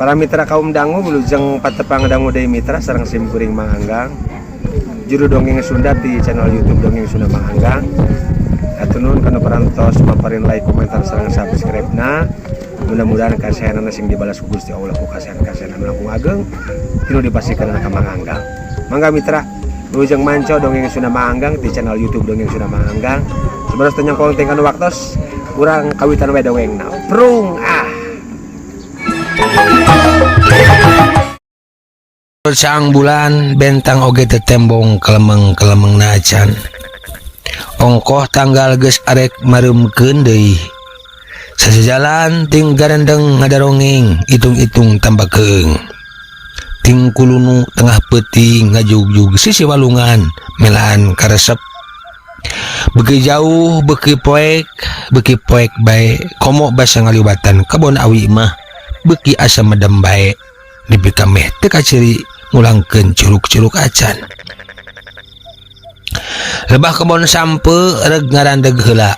Para mitra kaum dangu wilujeng patepang dangu deui mitra sareng sim kuring Mang Anggang. Juru dongeng Sunda di channel YouTube Dongeng Sunda Mang Anggang. Hatur nuhun kana parantos paparin like, komentar sareng subscribe-na. Mudah-mudahan kasehanana sing dibalas ku Gusti Allah ku kasehan-kasehan anu langkung ageng tinu dipasihkeun ka Mang Anggang. Mangga mitra wilujeng manco Dongeng Sunda Mang Anggang di channel YouTube Dongeng Sunda Mang Anggang. Sebenarnya teu nyangkong teh kana waktos urang kawitan we dongengna. Prung ah. Sang bulan bentang oge tetembong kelemeng-kelemeng nacan. Ongkoh tanggal geus arek maremkeun deui. Sajalan ting garendeng ngadarongeng, itung-itung tambah keung. Ting kulunu tengah peuting ngajugjug sisi walungan melaan karesep. Beuki jauh beuki poek bae komo basa ngaliwatan kebon awi mah beuki asa medem bae. Nepi ka meh teu kaciri ngulangkeun curug-curug acan. Lebah kebon sampe reg ngarandeg heula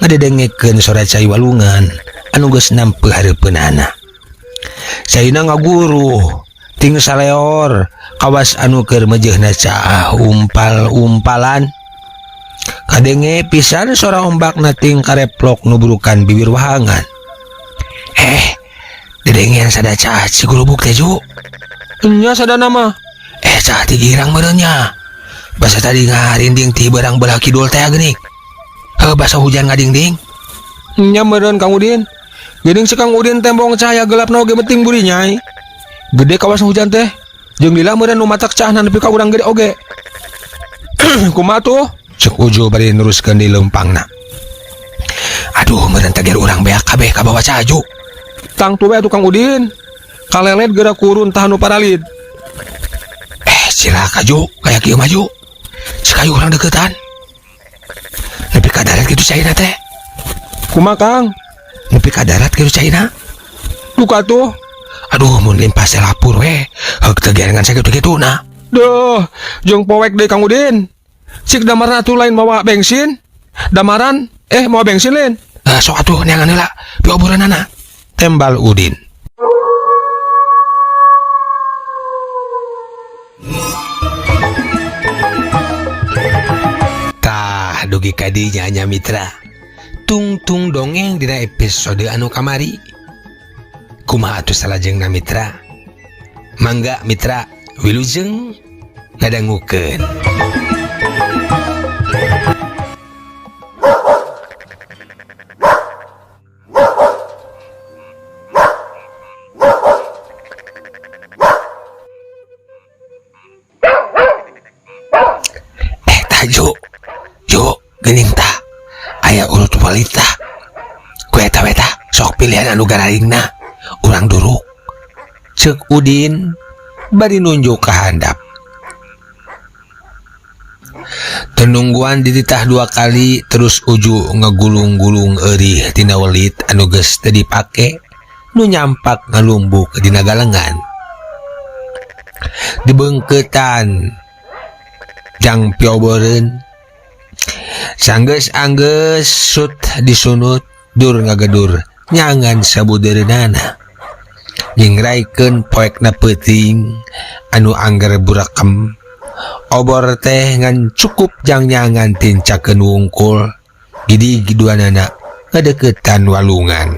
ngadedengekeun sora cai walungan anu geus nampe hareupeunana. Caina ngaguruh ting saleor kawas anu keur mejeuhna caah umpal-umpalan. Kadenge pisan sora ombakna ting kareplok nubrukan bibir wahangan. Dedengean sada caah cigurubuk teh Ju. Nya sadana mah. Caah ti girang meureun nya. Basa tadi ngarinding ti beurang belah kidul teh geuning. Heuh basa hujan ngadingding. Nya meureun Kang Udin. Geuning si Kang Udin tembong cahaya gelapna oge penting buri nyai. Gede kawas hujan teh. Jeung lila meureun nu matak caahna nepi ka urang gede oge. Kumaha tuh? Cek Ujo bari neruskeun di leumpangna. Aduh meureun tager urang beak kabeh ka bawa caju. Tang tuh we atuh Kang Udin. Kalelet geura kurun tahan nu paralid. Cilaka Ju, kaya kieu mah Ju. Cik ayu urang deukeutan. Nepi ka darat kitu caina teh. Kumaha Kang? Nepi ka darat kitu caina. Duka tuh. Aduh mun limpas teh lapur we. Heuk teu gerengan sakitu-kituna. Duh, jeung poek deui Kang Udin. Cik damarna atuh lain mawa bensin. Damaran mawa bensin lain. Sok atuh neangan heula pioboranana. Tembal Udin. Tah dugi ka dinya nya mitra. Tungtung dongeng dina episode anu kamari. Kumaha atuh salajengna mitra? Mangga mitra wilujeng ngadangukeun. Tah Ju, Ju, geuning tah. Aya urut walita. Ku eta we tah, sok pilihan anu gararingna. Urang duruk. Ceuk Udin bari nunjuk ka handap. Tenungguan dititah dua kali terus Uju ngegulung-gulung eurih tina welit anu geus teu dipake nu nyampak ngalumbuk dina galengan. Dibeungkeutan jang pioboreun. Sanggeus-anggeus sut disunut dur ngagedur nyangan sabudeureunana. Nyingraikeun poekna peuting anu angger burakem. Obor teh ngan cukup jang nyangan tincakeun wungkul. Gidi giduanana ngadeukeutan walungan.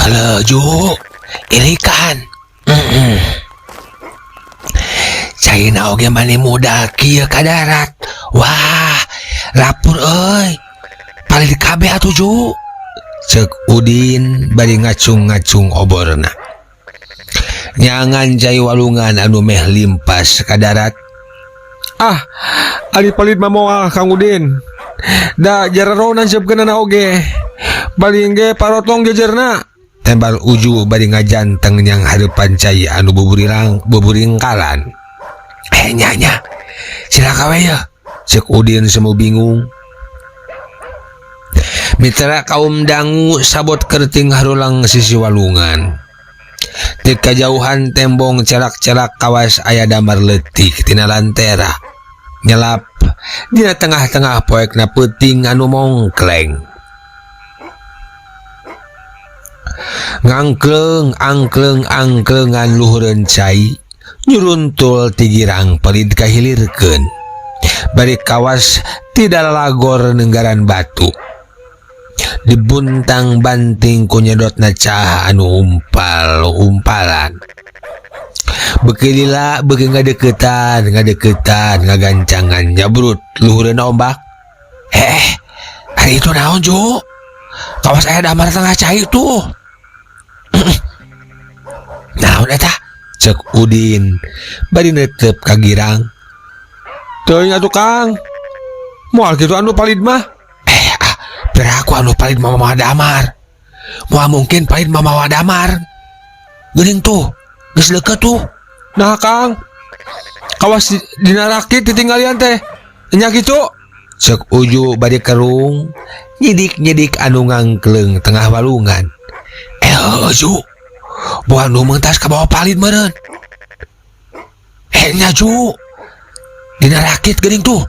Halo Ju, irikan. Caina oge mani muda kieu ka darat. Wah, lapur euy. Palid kabeh atuh Ju. Ceuk Udin bari ngacung-ngacung oborna. Nyangan cai walungan anu meh limpas ka darat. Ah, ari palid mah moal Kang Udin. Da jarero nanceupkeunana oge. Baling ge parotong jejerna. Tembal Uju bari ngajanteng nyang hareupan cai anu buburingkalan. Nya nya. Cilaka we yeuh. Ceuk Udin semu bingung. Mitra kaum dangu sabot kerting harulang sisi walungan. Di kajauhan tembong cerak-cerak kawas aya damar leutik tina lantera. Nyelap dina tengah-tengah poekna peuting anu mongkleng. Ngangkleung angkleung angkleungan luhureun cai nyuruntul ti girang pelid kahilirkeun. Bari kawas tidak lalagor nenggaran batu. Dibuntang banting ku nyedotna caha anu umpal-umpalan. Beuki lila beuki ngadeukeutan ngadeukeutan ngagancangan nyabrut luhureun ombak. Ari itu naon Ju? Kawas aya damar tengah cai tuh. Naon eta? Cek Udin bari netep ka girang. Teuing atuh Kang. Moal kitu anu palid mah. Piraku anu palid mah mamawa damar. Moal mungkin palid mah mamawa damar. Geuning tuh, geus leukeut tuh. Nah Kang, kawas dina rakit ditinggalian teh. Nya kitu. Cek Uju bari kerung, nyidik-nyidik anu ngangkleung tengah walungan. Ju, buah nu mentas ka bawa palid meureun. Nya Ju, dina rakit geuning tuh.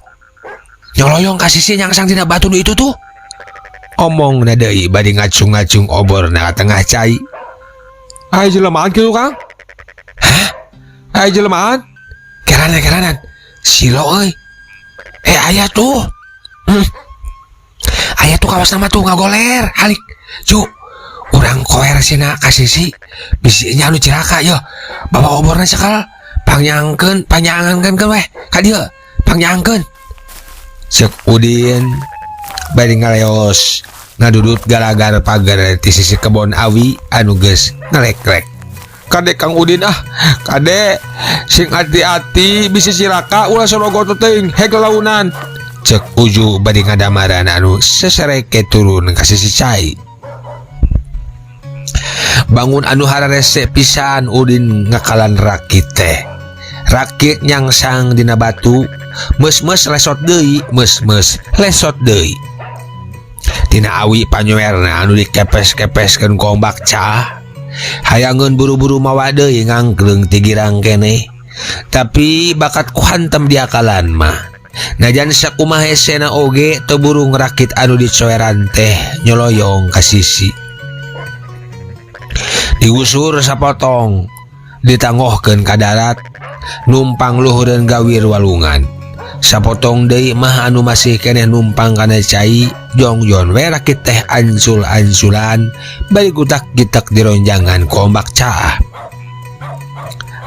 Nyoloyong ka sisi nyangsang dina batu nu itu tuh. Omong na deui bari ngacung-ngacung obor na tengah cai. Ai jelemaan kitu Kang? Hah? Ai jelemaan? Keranan keranan. Silo euy. Aya tuh. Aya tuh kawas nama tuh ngagoler halik. Ju, urang koer sina ka sisi bisi nya anu cilaka yeuh. Bawa oborna cekal, pangnyangkeun, panyangankeun weh ka dieu, pangnyangkeun. Cek Udin bari ngaleos ngadudut galagar pagar ti sisi kebon awi anu geus ngaleklek. Kade Kang Udin ah, kade sing hati-hati bisi cilaka ulah sorogoto teuing heg lalaunan. Cek Uju bari ngadamaran anu sesereke turun ka sisi cai. Bangun anu hararese pisan Udin ngakalan rakit teh. Rakit nyangsang dina batu, meus-meus lesot deui, meus-meus lesot deui. Tina awi panyoerna anu dikepes-kepeskeun ku ombak caah. Hayangeun buru-buru mawa deui ngangkleung ti girang keneh. Tapi bakat ku hantem diakalan mah. Najan sakumaha hesena oge teu burung rakit anu dicoeran teh nyoloyong ka sisi. Digusur sapotong, ditangohkeun ka darat, numpang luhureun gawir walungan. Sapotong deui mah anu masih keneh numpang kana cai, jongjon we rakit teh ancul-anculan bari gutak-gitak dironjangan ku ombak caah.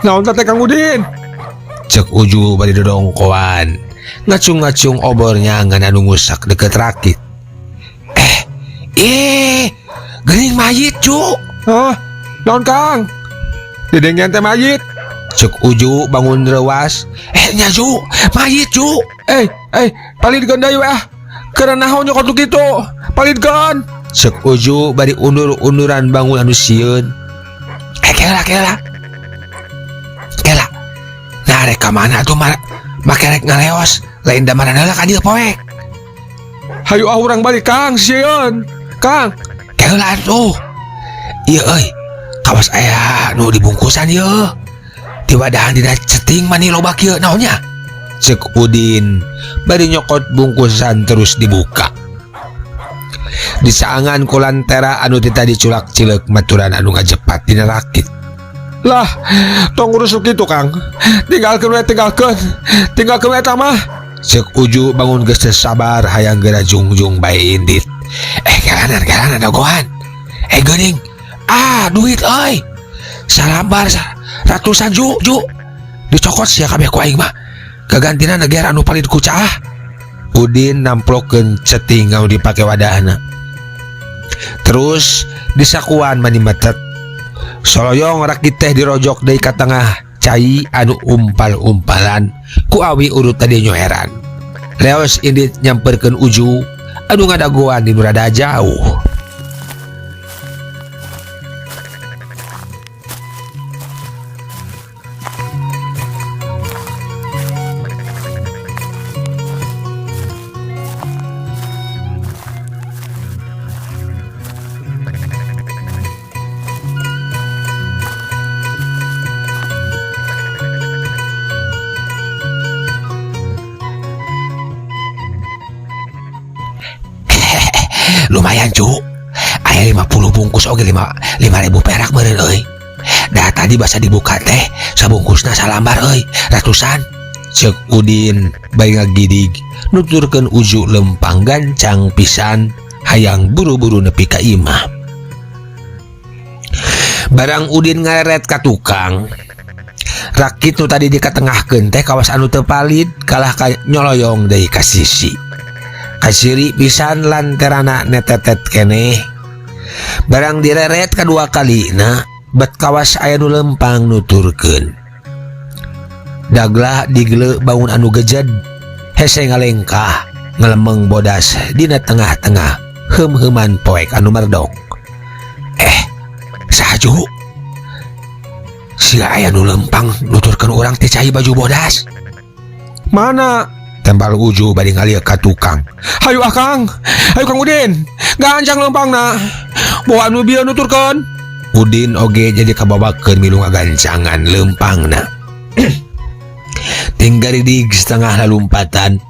Naon teh Kang Udin? Cek Uju bari dodongkoan, ngacung-ngacung obornya ngan anu ngusak deket rakit. Geuning mayit cu. Hah? Naon Kang? Didengen teh mayit. Cek Uju bangun rewas. Nya Ju, mayit Ju. Palidkeun deui we ah. Keur naon nyokot nu kitu? Palidkeun. Cek Uju bari undur-unduran bangun anu sieun. Kela kela. Kela. Nah rek ka mana atuh make rek ngaleos, lain da mana heula ka dieu poek. Hayu ah urang balik Kang, sieun. Kang. Kela atuh. Ieu euy, kawas aya nu dibungkusan ieu. Diwadahan dina ceting mani loba kieu naonnya? Cek Udin bari nyokot bungkusan terus dibuka. Disaangan ku lantera anu ti tadi culak cileuk maturan anu ngajepat dina rakit. Lah, tong urus kitu Kang. Tinggalkeun we, tinggalkeun. Tinggalkeun we eta mah. Cek Uju bangun geus teu sabar hayang geura jungjung bae indit. Kelanan kelanan dagoan. Geuning. Ah, duit euy. Salambar ratusan ju, ju. Dicokot sia kabeh ku aing mah. Kagantina neger anu palid ku caah. Udin namplokeun ceting anu dipake wadahna. Terus disakuan mani metet. Soloyong rakit teh dirojok deui ka tengah cai anu umpal-umpalan ku awi urut tadi nyoeran. Leos indit nyamperkeun Uju anu ngadagoan di nu rada jauh. Lumayan cu. Aya 50 bungkus oge 5 5.000 perak meureun euy. Da tadi basa dibuka teh sabungkusna salambar euy, ratusan. Cek Udin bari ngagidig nuturkeun Uju lempang gancang pisan hayang buru-buru nepi ka imah. Barang Udin ngareret ka tukang. Rakit nu tadi dikatengahkeun teh kawas anu teu palid kalah ka nyoloyong deui ka sisi. Kasiri pisan lanterana netetet keneh. Barang direret kadua kalina bet kawas aya nu lempang nuturkeun. Daglah digle bangun anu gejed hese ngalengkah ngelemeng bodas dina tengah-tengah heum-heuman poek anu merdok. Saha ju? Sia aya nu lempang nuturkeun urang teh cai baju bodas. Mana? Tembal Uju bari ngalieu ka tukang. Hayu Akang, hayu Kang Udin, gancang lempangna. Bawa anu bieu nuturkeun. Udin oge jadi kababakeun milu ngagancangan lempangna. Tinggal di setengah lalumpatan.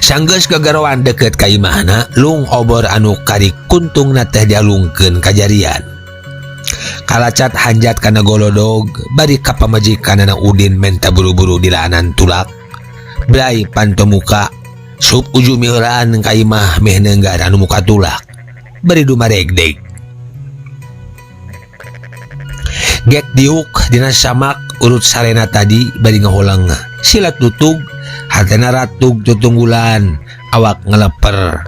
Sanggeus gagaroan deket ka imahna, lung obor anu kari kuntungna teh dialungkeun ka jarian. Kalacat hanjat kana golodog bari ka pamajikanana Udin menta buru-buru dilaanan tulak. Brai panto muka sup Uju miheulaan ka imah meh neunggar anu muka tulak. Bari dumaregdeg. Gek diuk dina samak urut sarena tadi bari ngaholang silat tutug hatena ratug tutunggulan awak ngeleper.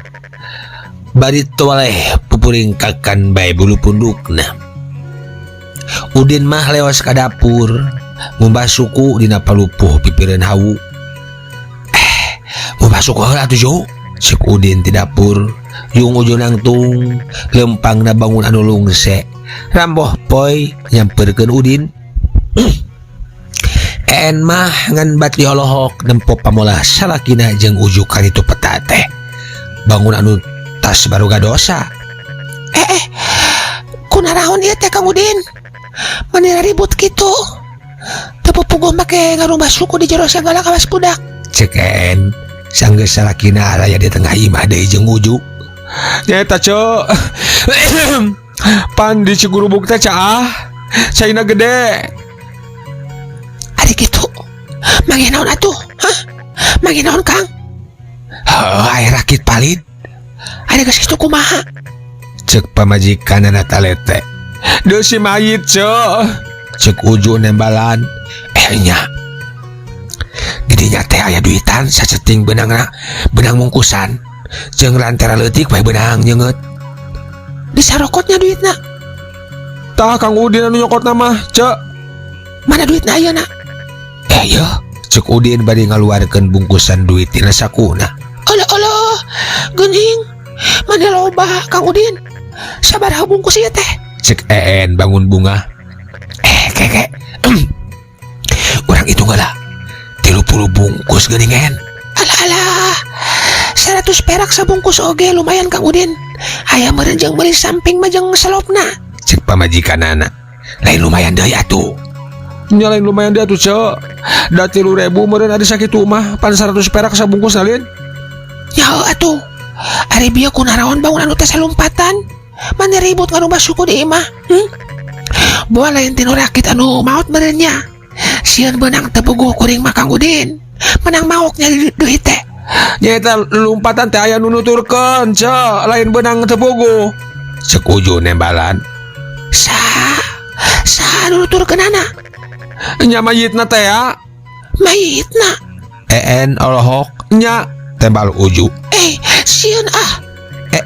Bari toleh pupuringkakan bae bulu pundukna. Udin mah lewas ka dapur ngumbah suku dina palupuh pipireun hawu. Ngumbah suku heula atuh Ju. Cek Udin ti dapur yung Uju nangtung lempangna bangun anu lungse. Ramboh poy nyamperkeun Udin. En mah ngan bat diolohok nempo pamolah salakina jeung Uju karitu peta teh. Bangun anu tas baruga dosa. Kunaraon ieu teh Kang Udin? Manira ribut kitu. Teu pupuguh make ngarumbah suku di jero sagala kawas budak. Cek En sanggeus salakina araya di tengah imah deui jeung Uju. Nyaeta ceu. Pan di Cigurubuk teh caah. Caina gede. Ari kitu. Manggih naon atuh? Hah? Manggih naon Kang? Heuh, aya rakit palid. Ari geus kitu kumaha? Cek pamajikanana talete. Deui si mayit ceu. Cek Uju nembalan. Nya. Didinya teh aya duitan saceting beunangna, benang mungkusan. Jeung lantera leutik bae benang nyeungeut. Disarokotnya duitna. Tah Kang Udin anu nyokotna mah, ceu. Mana duitna ayeuna? Yeuh, cek Udin bari ngaluarkeun bungkusan duit tina sakuna. Alah alah, geuning. Mana loba Kang Udin? Sabaraha bungkus ieu teh? Cek En bangun bunga. Keke. Urang hitung heula. 30 bungkus geuning En. Alah alah. 100 perak sabungkus oge lumayan Kang Udin. Aya meureun jeung meuli samping mah jeung selopna. Cek pamajikanana. Lain lumayan deui atuh. Nya lain lumayan deui atuh ceu. Da 3.000 meureun ari sakitu mah pan 100 perak sabungkus lain. Ya atuh. Ari bieu kunaraon bangun anu teh salumpatan. Mana ribut ngarumbah suku di imah. Boa lain tinu rakit anu maot meureun nya. Sieun beunang teu puguh kuring mah Kang Udin. Menang maoknya duit teh. Nyaeta lumpatan teh aya nu nuturkeun ceu, lain beunang teu puguh. Cek Uju nembalan. Sa nu nuturkeunana? Nya mayitna teh ya. Mayitna. En olohok nya tembal Uju. Sieun ah.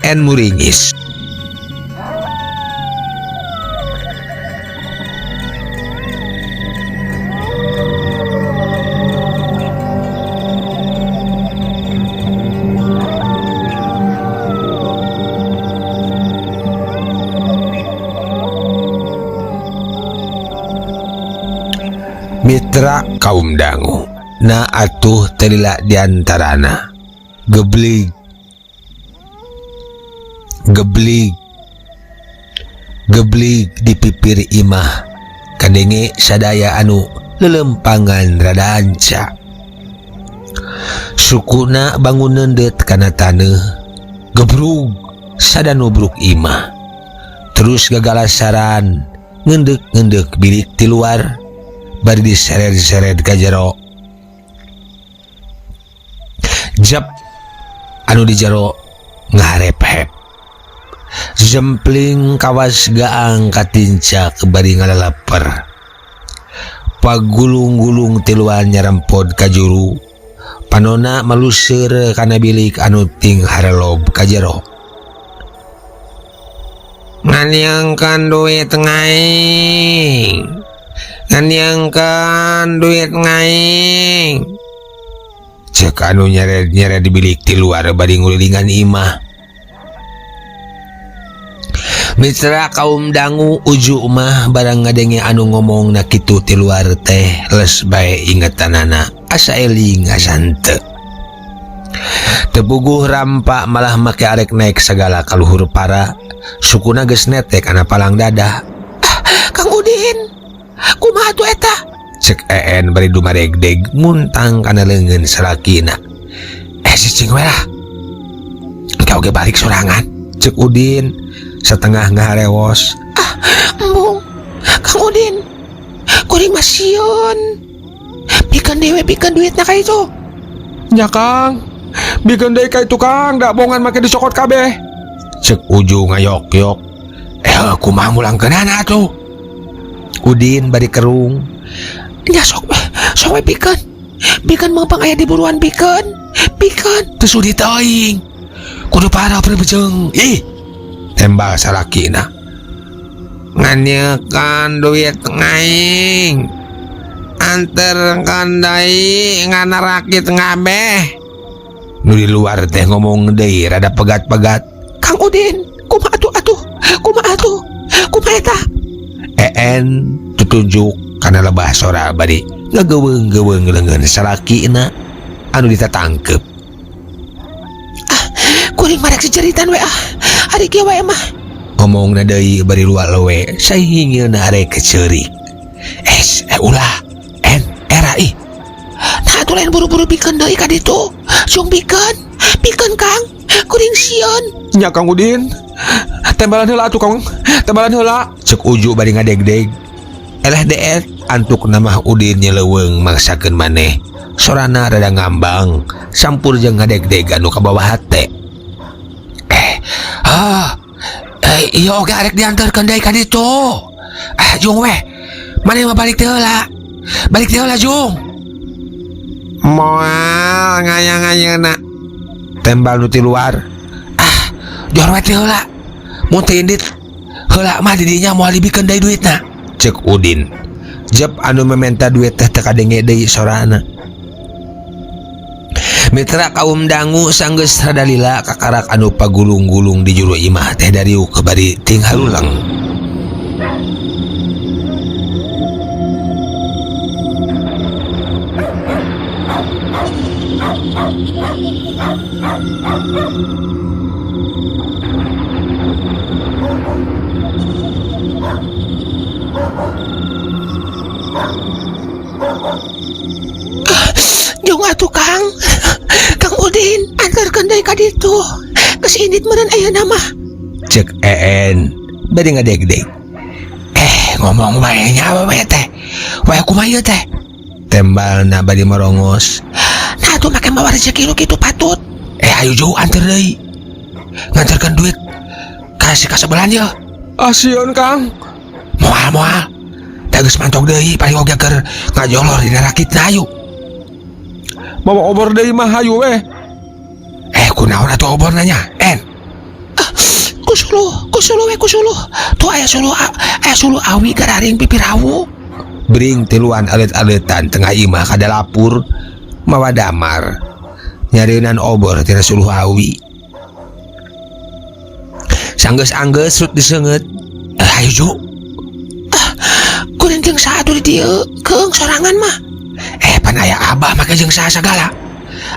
En muringis. Mitra kaum dangu na atuh telila diantarana geblig geblig geblig di pipir imah kadenge sadaya anu lelempangan rada anca. Sukuna bangun neundeut kana taneuh gebrug sadanubruk imah. Terus gagalasaran ngeundek-ngeundek bilik ti luar bari diseret-seret ka jero. Jep anu di jero ngarep-hep. Jempling kawas gaang katincak bari ngalalaper. Pagulung-gulung tiluan nyarempod ka juru. Panona maluseur kana bilik anu ting harelob ka jero. Nganiangkan duit ngaing. Nganiangkan duit ngaing. Cek anu nyeret-nyeret di bilik ti luar bari ngulilingan imah. Mitra kaum dangu uju mah barang ngadenge anu ngomong na kitu ti luar teh les bae ingetanana asa eling asa henteu. Tepuguh rampak malah make arek naik sagala kaluhur para sukuna geus netek kana palang dadah. Ah, Kang Udin, kumaha tuh eta? Cek een bari dumaregdeg muntang kana leungeun salakina. Cicing we lah. Engke oge balik sorangan. Cek Udin setengah ngaharewos. Ah, embung. Kang Udin, kuring mah sieun. Bikeun dewe bikeun duitna ka itu. Nya Kang, bikeun deui ka itu Kang, da bongan make dicokot kabeh. Cek Uju ngayok-yok. Kumaha mulangkeunana atuh? Udin bari kerung. Nya sok we bikeun. Bikeun meupang aya di buruan bikeun. Bikeun. Teu sudi teuing. Kudu parah berbejeng. Ih. Tembal salakina. Nganyekan duit ngaing. Anterkan deui ngana rakit ngabeh. Nu di luar teh ngomong deui rada pegat-pegat. Kang Udin, kumaha atuh atuh? Kumaha atuh? Kumaha eta? En tutunjuk kana lebah sora bari ngageuweung-geuweung leungeun salakina anu ditatangkep. Ah, kuring marek sejeritan we ah. Ari kieu wae mah. Ngomongna deui bari luar lewe sahingilna arek keceurik. Ulah en era ih. Nah atuh lain buru-buru bikeun deui ka ditu. Sung bikeun, bikeun Kang. Kuring sieun. Nya Kang Udin. Tembalan heula atuh Kang. Tembalan heula. Cek Uju bari ngadegdeg. Eleh deet antuk namah Udin nyeleuweung maksakeun maneh. Sorana rada ngambang, sampur jeung ngadegdeg anu ka bawah hate. Iya oge arek diantarkeun deui ka ditu. Jung weh. Maneh mah balik teh heula. Balik teh heula Jung. Moal ngayang-ngayeuna. Tembal nu ti luar. Ah, jor we teh heula. Mun teu indit heula mah di dinya moal dibikeun deui duitna. Cek Udin. Jep anu mementa duit teh teu kadenge deui sorana. Mitra kaum dangu sanggeus rada lila kakarak anu pagulung-gulung di juru imah teh dariuk bari ting halulang. Jung atuh Kang. Kang Udin antarkeun deui ka ditu. Geus indit meureun ayeuna mah. Cek een bari ngadegdeg. Ngomong wae nya we teh. Wae kumaha ieu teh? Tembalna bari merongos. Nah atuh make mawa rezeki nu kitu patut. Ayo jauh anter deui. Nganterkeun duit ka si kasebelan ye. Asieun Kang. Moal-moal. Da geus mantog deui paling oge keur ngajolor dina rakitna ayu. Bawa obor deui mah hayu weh. Kunaon atuh obor nanya? En. Ah, kusuluh we kusuluh. Tuh aya suluh awi gararing pipirawu. Bring tiluan alet-aletan tengah imah kada lapur mawa damar. Nyarieunan obor tina suluh awi. Sanggeus-anggeus rut diseungeut. Hayu ju. Ah, kuring jeung saha atuh di dieu? Keung sorangan mah. Pan aya abah make jeung saha sagala.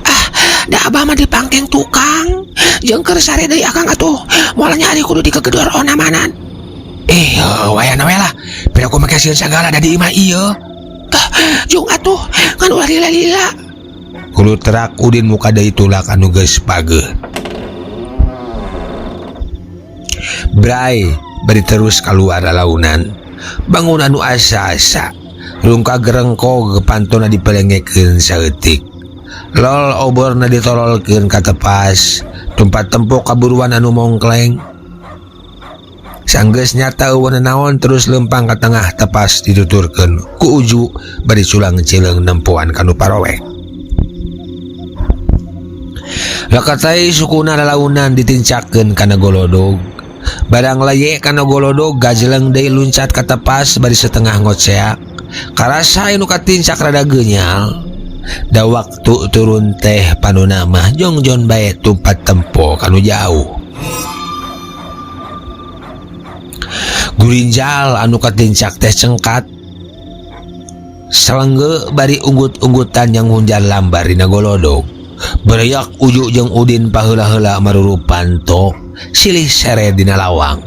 Ah, da abah mah dipangkeng tukang. Jeung keur sare deui akang atuh. Moal nyari kudu dikegedor onamanan. Wayana we lah. Pira ku make sieun sagala da di imah ieu. Ah, jung atuh ngan ulah lila-lila. Kudu terak Udin muka deui tulak anu geus pageuh. Bray bari terus kaluar lalaunan. Bangun anu asa-asa. Rungka gerengkog pantona dipelengekeun saeutik. Lol oborna ditorolkeun ka tepas. Tumpat tempok kaburuan anu mongkleng. Sanggeus nyata eueuh naon terus lempang ka tengah tepas dituturkeun ku Uju bari culang cileung nempoan ka nu parowek. Lakatai sukuna lalaunan ditincakeun kana golodog. Barang laye kana golodog gajeleng deui luncat ka tepas bari setengah ngoceak. Karasa anu katincak rada geunyal. Da waktu turun teh panuna mah jongjon bae tumpat tempo kanu jauh. Gurinjal anu katincak teh cengkat. Selengge bari unggut-unggutan yang hunjan lambar dina golodog. Bereyak Uju jeung Udin paheula-heula maruru panto silih sere dina lawang.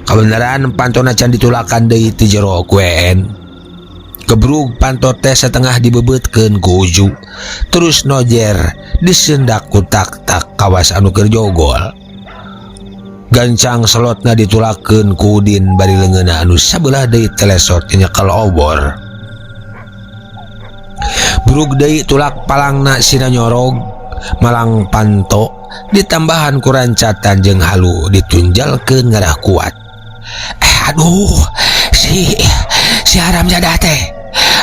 Kabeneran pantona can ditulakan deui ti jero kuen. Gebrug panto teh setengah dibebeutkeun ku Uju. Terus nojer disendak ku tak-tak kawas anu keur jogol. Gancang selotna ditulakeun ku Udin bari leungeunna anu sabelah deui telesot nyekel obor. Brug deui tulak palangna sina nyorog malang panto ditambahan ku rancatan jeung halu ditunjalkeun ngarah kuat. Aduh si haram jadah teh.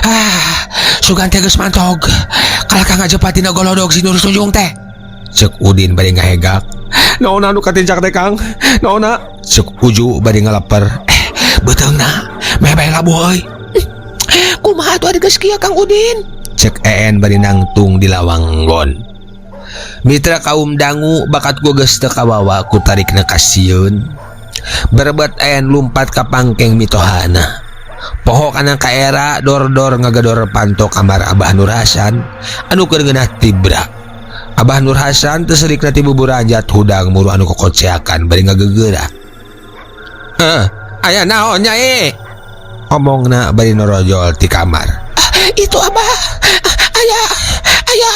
Ah, sugan teh geus mantog. Kalakah ngajepat dina golodog si Nur Tunjung teh. Cek Udin bari ngahegak. Naonna anu katincak teh Kang? Naonna? Cek Uju bari ngaleper. Beuteungna meh bae labuh euy. Kumaha atuh ari geus kieu Kang Udin? Cek En bari nangtung di lawang gon. Mitra kaum dangu bakat gua geus teu kawawa ku tarikna kasieun. Berebet En lumpat ka pangkeng mitohana. Poho kana kaera dor-dor ngagedor panto kamar Abah Nur Hasan anu keur ngeunah tibra. Abah Nur Hasan teu serikna ti buburanjat hudang muru anu kokoceakan bari ngagegeura. Aya naon nya e? Omongna bari norojol ti kamar. Itu Abah, aya aya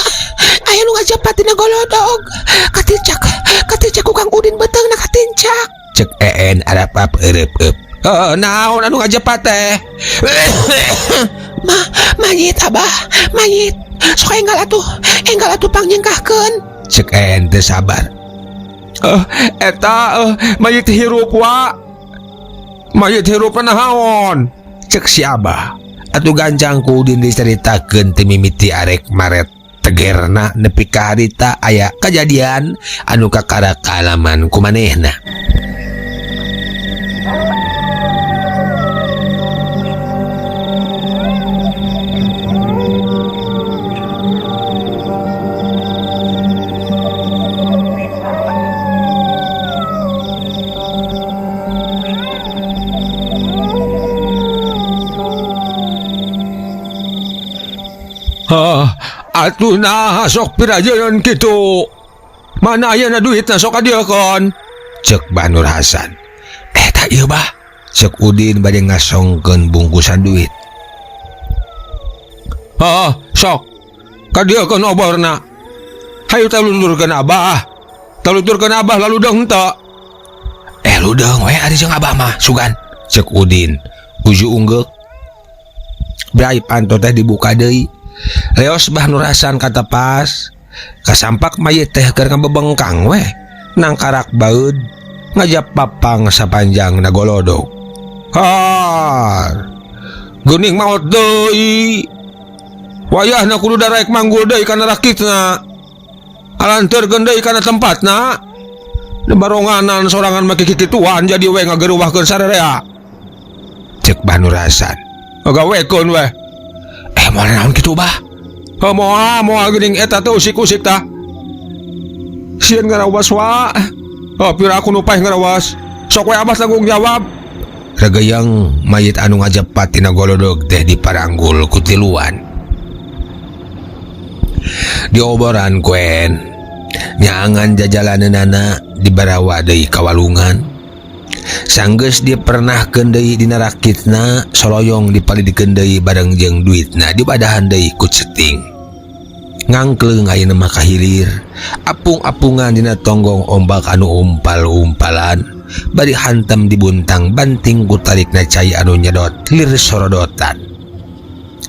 aya nu ngajepat dina golodog. Katincak, katincak ku Kang Udin beuteungna katincak. Cek En arapap eureup-eup. Naon anu ngajepat teh? Mayit Abah, mayit. Sok enggal atuh pangnyengkahkeun. Cek En teu sabar. Eta mayit hirup wa. Mayit hirup naon? Cek si Abah. Atuh gancang ku Udin dicaritakeun ti mimiti arek maret tegerna nepi ka harita aya kajadian anu kakara kaalaman ku manehna. Atuh nah sok pirajeun kitu. Mana ayeuna duitna sok adiekeun? Cek Bah Nur Hasan. Tah ieu bah. Cek Udin bade ngasongkeun bungkusan duit. Sok. Kadiekeun oborna. Hayu taluturkeun Abah. Taluturkeun Abah lalu deung teu. Ludeung we ari jeung Abah mah sugan. Cek Udin. Uju unggeuk. Bray panto teh dibuka deui. Leos Bah Nur Hasan katepas. Kasampak mayit teh keur ngabebengkang weh. Nangkarak baeud ngajap papang sapanjang na golodog. Har. Geuning maot deui. Wayahna kudu daraek manggul deui kana rakitna. Alanteurkeun deui kana tempatna. Baronganan sorangan mah kikituan jadi we ngageruwahkeun sararea. Cek Bah Nur Hasan. Gawekeun we. Moal naon kitu bah? Moal geuning eta teh usik-usik tah. Sieun ngarawas wa. Pira aku nu paeh ngarawas. Sok we Abah tanggung jawab. Regeyang mayit anu ngajepat tina golodog teh diparanggul ku tiluan. Dioboran kuen. Nyaangan jajalaneunana dibarawa deui ka walungan. Sanggeus dipernahkeun deui dina rakitna, soloyong dipalidikeun deui bareng jeung duitna dibadahan deui ku ceting. Ngangkleung ayeuna mah ka hilir. Apung-apungan dina tonggong ombak anu umpal-umpalan. Bari hantam dibuntang banting ku tarikna cai anu nyedot lir sorodotan.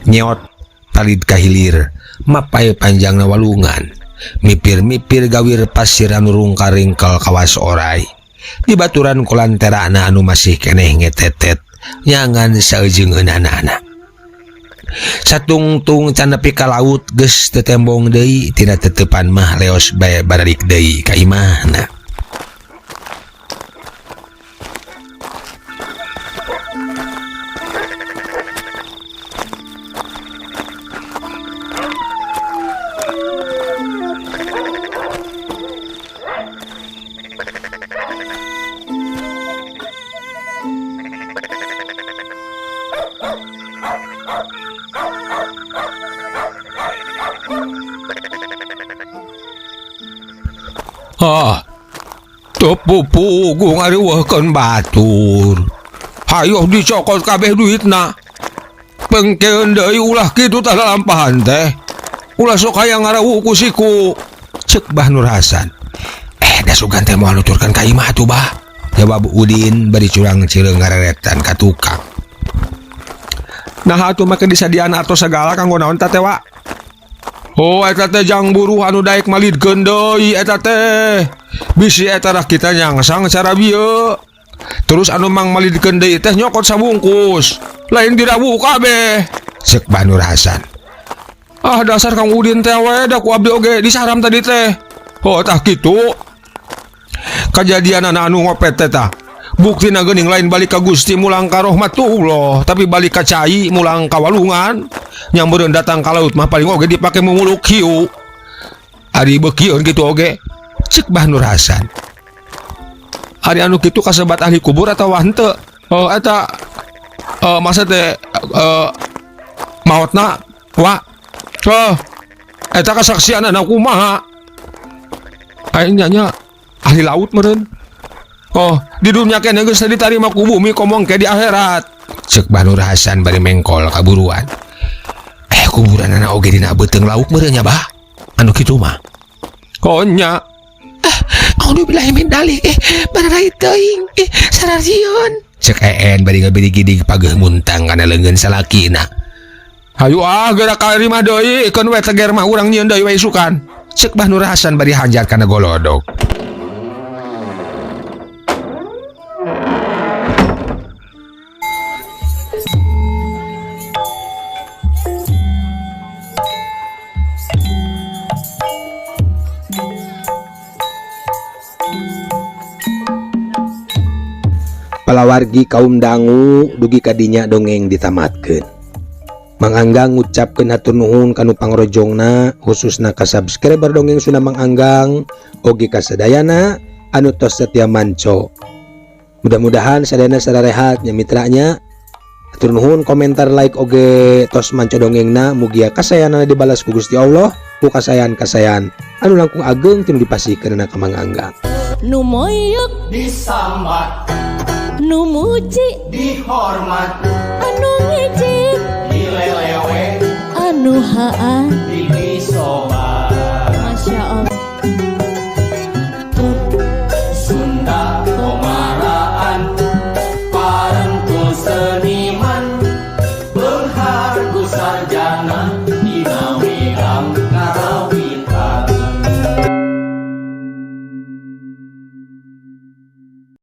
Nyeot palid ka hilir, mapai panjangna walungan. Mipir-mipir gawir pasir anu rungka-ringkel kawas orai. Di baturan kulanterana anu masih keneh ngetetet, nyangan saeujeungeunana. Satungtung can nepi ka laut geus teu tembong deui tina tetepan mah leos bae baralik deui ka imahna. Ah, teu pupugu ngariweuhkeun batur. Hayoh dicokot kabeh duitna. Pengkeun deui ulah kitu tah lalampahan teh. Ulah sok hayang ngarawuh ku siku. Ceuk Bah Nur Hasan. Da sugan teh moal nuturkeun ka imah atuh bah. Jawab Udin bari curang cileung ngareretan ka tukang. Nah atuh make disadian artos sagala kanggo naon ta teh wa? Oh eta teh jang buruh anu daek malidkeun deui eta teh. Bisi eta kita nyangsang cara bieu. Terus anu mang malidkeun deui teh nyokot sabungkus. Lain dirawu kabeh. Ceuk Bah Nur Hasan. Ah dasar Kang Udin teh we da ku abdi oge disaram tadi teh. Oh tah kitu. Kajadianana anu ngopet teh tah. Buktina geuning lain balik ka Gusti mulang ka rahmatullah, tapi balik ka cai mulang ka walungan. Nyameureun datang ka laut mah paling oge dipake mumuluk hiu. Ari beukieun kitu oge. Ceuk Bah Nur Hasan. Ari anu kitu kasebat ahli kubur atawa henteu? Oh eta masa teh maotna wa. Oh eta kasaksianana kumaha? Aing nya ahli laut meureun. Oh, di dunia kene geus ditarima ku bumi komong ke di akhirat. Ceuk Bah Nur Hasan bari mengkol kaburuan. Kuburanana oge dina beuteung lauk meureun nya bah. Anu kitu mah. Oh nya. Auzubillahi min dzalik. Bararai teuing. Sararieun. Ceuk Een bari ngabirigidig pageuh muntang kana leungeun salakina. Hayu ah geura ka rimah deui, keun we teger mah urang nyieun deui we isukan. Ceuk Bah Nur Hasan bari hanjar kana golodog. Palawargi kaum dangu dugi kadinya dongeng ditamatkeun. Mang Anggang ngucapkeun hatur nuhun kanu pangrojongna khususna ka subscriber dongeng Sunda Mang Anggang oge ka sadayana anu tos setia manco. Mudah-mudahan sadayana sararehat nya mitranya. Hatur nuhun komentar like oge tos manco dongengna mugia kasayanana dibalas ku Gusti Allah ku kasayan-kasayan anu langkung ageng tinu dipasihkeunana ka Mang Anggang. Nu moyok disambat, nu muji dihormat, anu ngejek dilelewe, anu haa didisobat.